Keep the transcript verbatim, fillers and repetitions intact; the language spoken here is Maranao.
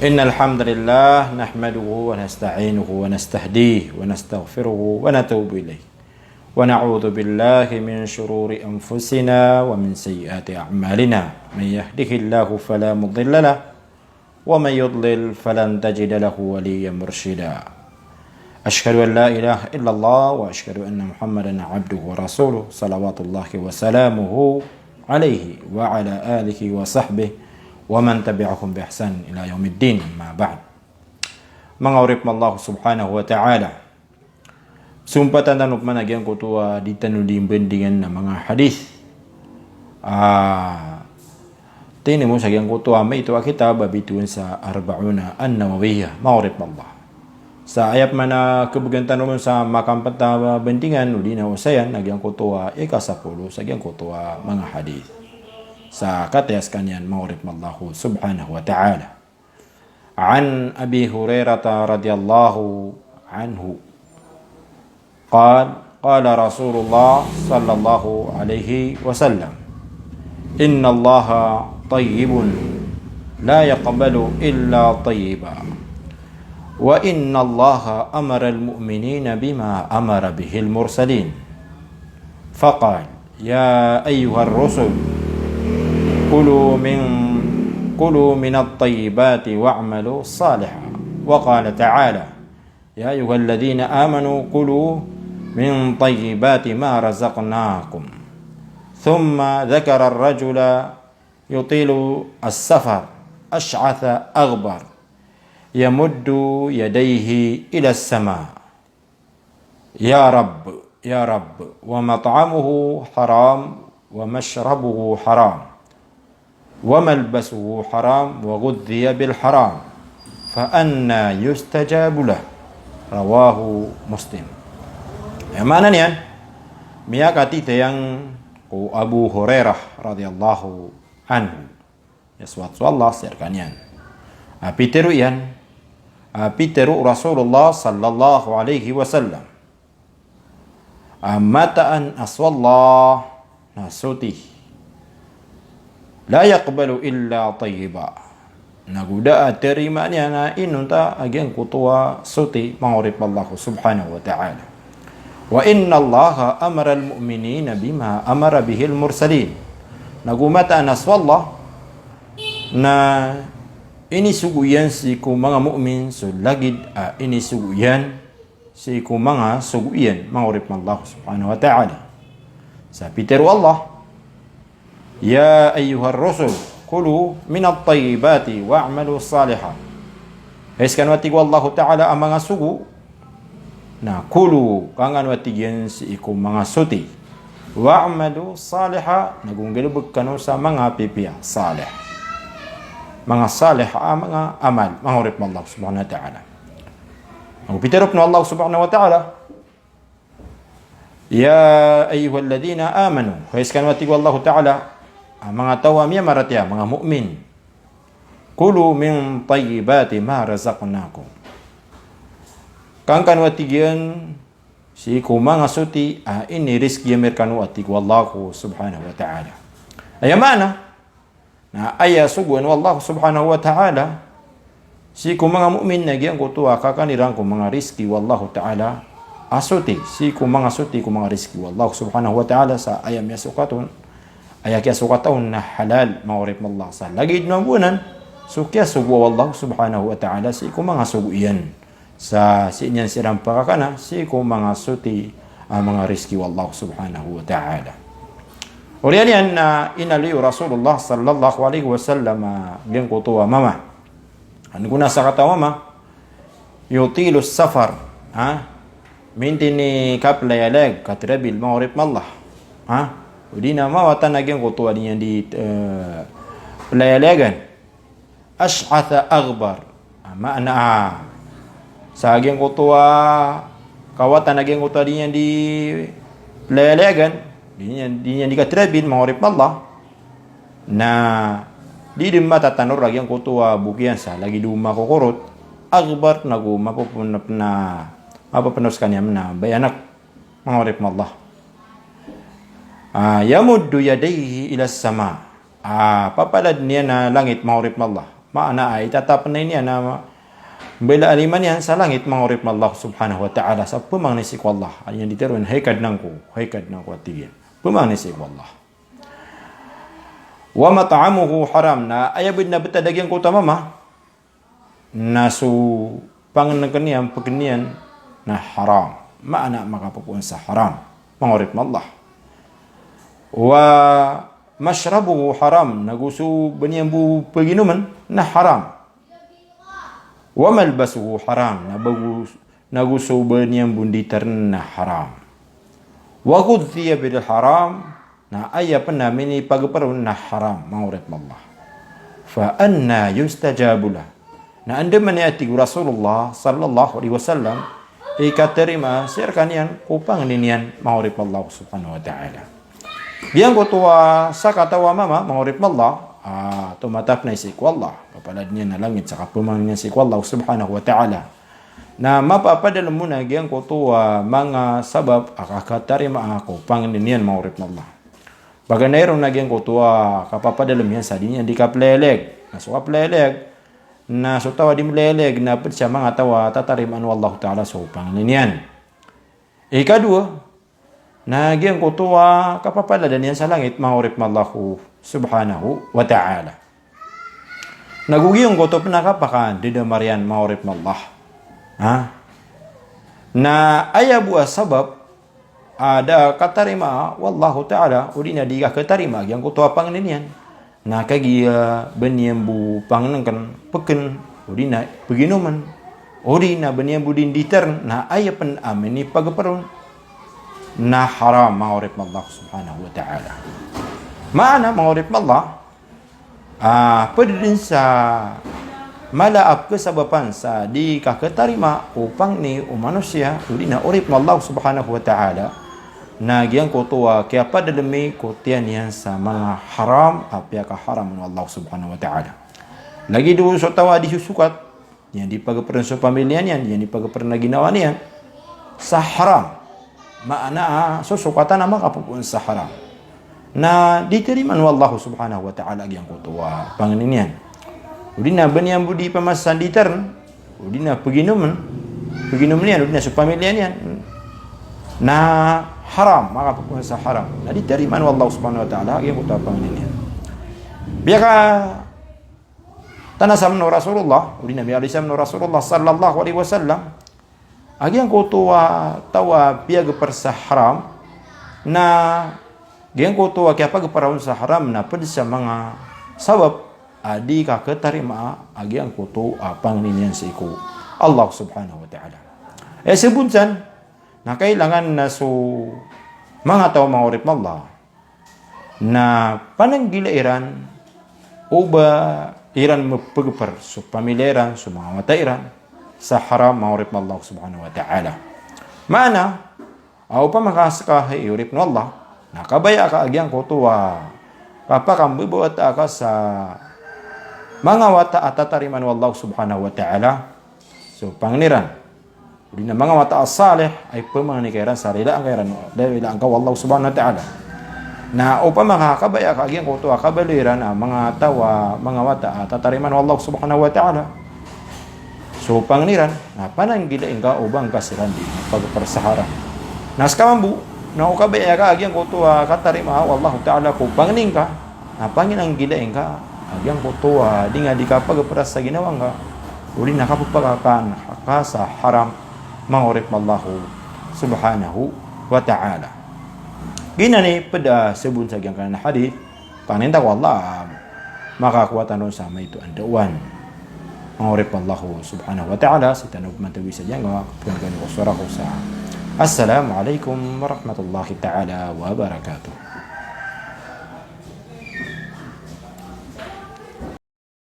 إن الحمد لله نحمده ونستعينه ونستهديه ونستغفره ونتوب إليه، ونعوذ بالله من شرور أنفسنا ومن سيئات أعمالنا. من يهده الله فلا مضل له، ومن يضلل فلن تجد له وليا مرشدا. أشهد أن لا إله إلا الله وأشهد أن محمدا عبده ورسوله، صلوات الله وسلامه عليه وعلى آله وصحبه ومن تبعهم بإحسان إلى يوم الدين. أما بعد. Manga oripn o Allah subhanahu wa ta'ala. Sumpatan tano pman a giyangkoto a di tano di mbandingan a manga hadith. Ah, tinimo sa giyangkoto a maito a kitab a bitowan sa Arba'una An-Nawawiyah, manga oripn o Allah. Sa aya pman a khabgan tano ron sa makampet a bandingan, odi na osayan, a giyangkoto a ikasapolo sa giyangkoto a manga hadith. Sa kataya skaniyan, manga oripn o Allah subhanahu wa ta'ala. عن أبي هريرة رضي الله عنه قال: قال رسول الله صلى الله عليه وسلم: إن الله طيب لا يقبل إلا طيبا، وإن الله أمر المؤمنين بما أمر به المرسلين. فقال: يا أيها الرسل، كلوا من، كلوا من الطيبات واعملوا صالحا. وقال تعالى: يا أيها الذين آمنوا كلوا من طيبات ما رزقناكم. ثم ذكر الرجل يطيل السفر أشعث أغبر يمد يديه إلى السماء: يا رب، يا رب، ومطعمه حرام، ومشربه حرام، وملبسه حرام، وغذي بالحرام، فأنى يستجاب له؟ رواه مسلم. Aya maana niyan, miyakatitayang ko Abu Hurairah radhiyallahu anhu. Aya sowat so Allah sii rkaniyan. A pitero iyan, a pitero o Rasulullah sallallahu alaihi wasallam a mataan a so Allah na soti. La yaqbalu illa tayyiba. Na go da a tarimaan iyan a inonta a giyangkoto a soti, manga oripn o Allah subhanahu wa ta'ala. Wa innallaha amaral mu'minina bima amara bihil mursalin. Na go mataan a so Allah na inisogo iyan sii ko manga mu'min so lagid a inisogo iyan sii ko manga sogo iyan, manga oripn o Allah subhanahu wa ta'ala. Sa pitero o Allah, "Ya ayyuhar rusul, kulu minat tayyibati wa'malu salihan." Hay skano, a tig o Allahu ta'ala, a manga sogo, na kulu, kangano, a tig iyan, sii ko manga soti. Wa'malu salihan, na go nggalbk kano sa manga pipiya, salih. Manga salih a manga amal, manga oripn o Allah subhanahu wa ta'ala. Ago pitero pn o Allah subhanahu wa ta'ala, "Ya ayyuhalladhina amanu," hay skano, a tig o Allahu ta'ala, a manga taw a miyamaratiyaya, manga mu'min. "Kulu min tayyibati ma razaqnakum." Kangkano, a tig iyan, sii ko manga soti a inirizki ami rkano, a tig o Allah subhanahu wa ta'ala. Aya maana, na aya sogoan o Allah subhanahu wa ta'ala sii ko manga mu'min na giyangkoto a kakan iran ko manga rizki o Allahu ta'ala a soti, sii ko manga soti ko manga rizki o Allah subhanahu wa ta'ala, sa aya miyasokat on, aya kiyasokat on na halal, manga oripn o Allah. Sa lagid o mambo anan so kiyasogo o Allah subhanahu wa ta'ala sii ko manga sogo iyan. Sa sii niyan siran pakakana sii ko manga soti a manga rizki o Allah subhanahu wa ta'ala. Oriyan iyan na inaloy o Rasulullah sallallahu alaihi wasallam a giyangkoto a mama. An gona sakataw a mama, yutilu safar, ha? Mintin i kaplayalayag, katrabil, manga oripn o Allah. Ha? Odi na mawatan a giyangkoto a di niyan di, eh, playalayag. Ash'atha aghbar. A maana a, sa giyangkoto a kawatan a giyangkoto a di niyan di playalayag, di niyan, di niyan di katrabil, manga oripn o Allah. Na di dn matatanor a giyangkoto a bok iyan sa lagid o makokorot, aghbar, na go mapopn-, pna-, mapopno skaniyan na bayanak, manga oripn o Allah. Ah, yamuddu yadayhi ila sama. Ah, papaladn iyan a langit, manga oripn o Allah. Maana a itatap na ini a na mbala a lima niyan sa langit, manga oripn o Allah subhanahu wa ta'ala, sa pmangni sii ko Allah. Aya niyan di tharoon, "Hay Kadnan ko, hay Kadnan ko," a tig iyan. Pmangni sii ko Allah. "Wa mat'amuhu haram," na aya bo dn a btad a giyangkoto a mama na so pangnngkn iyan, pkn iyan, na haram. Maana a makapopoon sa haram, manga oripn o Allah. "Wa mashrabuhu haram," na go so ba niyan bo paginomn na haram. "Wa malbasuhu haram," na bago, na go so ba niyan bo nditharn na haram. "Wa ghuddhiya bil haram," na aya pn a minipagpr on na haram, manga oripn o Allah. "Fa anna yustajabu lah?" Na andamanaya, tig o Rasulullah sallallahu alaihi wasallam, i katarima sii rkaniyan ko pangni niyan, manga oripn o Allah subhanahu wa ta'ala. Giyangkoto a sakataw a mama, manga oripn o Allah, a tomatap na sii ko Allah, kapalad iyan a langit sa kapmangni niyan sii ko Allah subhanahu wa ta'ala. Na mapapadalm on a giyangkoto a manga sabap a kakatarimaa ko pangni niyan, manga oripn o Allah. Paganay ron a giyangkoto a kapapadalm iyan sa di niyan di kaplelek. Na so kaplelek, na so taw a di mlelek na pd sa manga taw a tatarimaan o Allah ta'ala so pangni niyan. Ikadowa, na giyangkoto a kapapaladan iyan sa langit, manga oripn o Allah subhanahu wa ta'ala. Na go giyangkoto pn a kapakandadamar iyan, manga oripn o Allah. Ha? Na aya bo a sabap a da katarima o Allah ta'ala, odi na di kakatarima giyangkoto a pangni niyan, na kagiya ba niyan bo pangnngkn, pkn, odi na paginomn, odi na ba niyan bo di nditharn, na aya pn a minipagpr on na haram, manga oripn o Allah subhanahu wa ta'ala. Maana, manga oripn o Allah, a pd dn sa mala a pkhasabapan sa di kakatarima o pangni o manosiya, odi na oripn o Allah subhanahu wa ta'ala, na giyangkoto a kiyapadalmi ko tiyan iyan sa manga haram a piyakaharam o Allah subhanahu wa ta'ala. Lagid o so taw a di sosokat, di niyan di pagprn so pamilya niyan, di niyan di pagprn a ginawa niyan sa haram. Maana a sosokatan a makapopoon sa haram, na di tarimaan o Allah subhanahu wa ta'ala giyangkoto a pangni niyan. Odi na ba niyan bo di pamasa nditharn, odi na paginomn, paginomn iyan, odi na so pamilya niyan, na haram, makapopoon sa haram, na di tarimaan o Allah subhanahu wa ta'ala giyangkoto a pangni niyan. Piyakatanasam o Rasulullah, odi na miyalisam o Rasulullah sallallahu alaihi wasallam, a giyangkoto a taw a piyagpr sa haram, na giyangkoto a kiyapagpr on sa haram na pd sa manga sabap a di kakatarimaa a giyangkoto a pangni niyan sii ko Allah subhanahu wa ta'ala. E, sabon san, na kailangan na so manga taw, manga oripn o Allah, na pananggila iran o ba iran mpagpr so pamilya iran, so manga wata iran, sa haram, manga oripn o Allah subhanahu wa ta'ala. Maana, a opama ka ska, hay oripn o Allah, na kabaya ka a giyangkoto a kapakambabawata ka sa manga wata a tatarimaan o Allah subhanahu wa ta'ala so pangni ran, odi na manga wata a salih a ipmangni ka iran sa rilaan ka iran, rilaan ka o Allah subhanahu wa ta'ala. Na opama ka kabaya ka a giyangkoto a kabaloy iran a manga taw a, manga wata a tatarimaan o Allah subhanahu wa ta'ala so pangni ran, na pananggilai ngka o ba ngka siran di pagpr sa haram. Na ska mambo, na o kabaya ka a giyangkoto a katarimaa o Allah ta'ala ko pangni ngka, na panginanggilai ngka a giyangkoto a di nga di kapagpr sa ginawa ngka, odi na kapphakakan ka sa haram, manga oripn o Allah subhanahu wa ta'ala. Giyanan i pd a sabon sa giyangkanan a hadith, pangnin ta ko Allah, makakowa tano sa maito a ndaowan, manga oripn o Allah subhanahu wa ta'ala. Sii tano pman tawi sa giyangkanan, pangnin ko sora ko sa. Assalamu alaikum warahmatullahi ta'ala wabarakatuh.